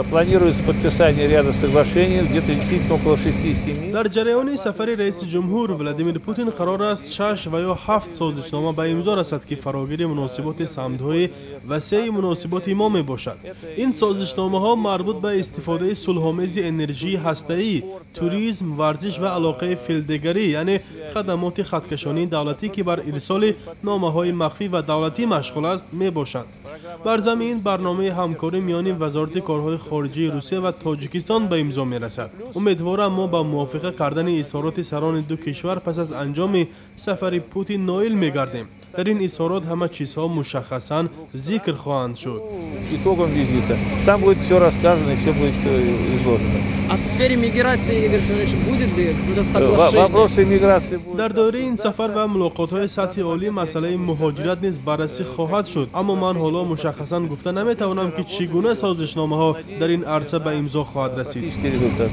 Планируется подписание ряда соглашений, где-то действительно около 6-7. Дар ҷараёни сафари раиси ҷумҳур Владимир Путин қарор аст шаш ва ё ҳафт созишнома ба имзо расад, ки фарогири муносиботи самтҳои васеи муносиботи мо мебошад. Ин созишномаҳо марбут ба истифодаи сулҳомези энержии ҳастаӣ, туризм, варзиш ва алоқаи филдегарӣ, яъне хадамоти хаткашонии давлатӣ, ки бар ирсоли номаҳои махфӣ ва давлатӣ машғул аст, мебошанд. Бар замми ин барномаи ҳамкорӣ миёни Вазорати корҳои хориҷии Русия ва Тоҷикистон ба имзо мерасад. Умедворам, мо ба мувофиқа кардани изҳороти сарони ду кишвар пас аз анҷоми сафари Путин ноил мегардем. Дар ин изҳорот ҳама чизҳо мушаххасан зикр хоҳанд шуд. Итогом визита. Там будет все рассказано и все будет изложено. А в сфере миграции, Игорь Семенович, будет ли какое-то соглашение? Вопросы миграции будут. Дар доираи ин сафар ва мулоқотҳои сатҳи олӣ масъалаи муҳоҷират низ баррасӣ хоҳад шуд, аммо ман ҳоло мушаххасан гуфта наметавонам, ки чӣ гуна созишномаҳо дар ин арса ба имзо хоҳад расид. Практический результат.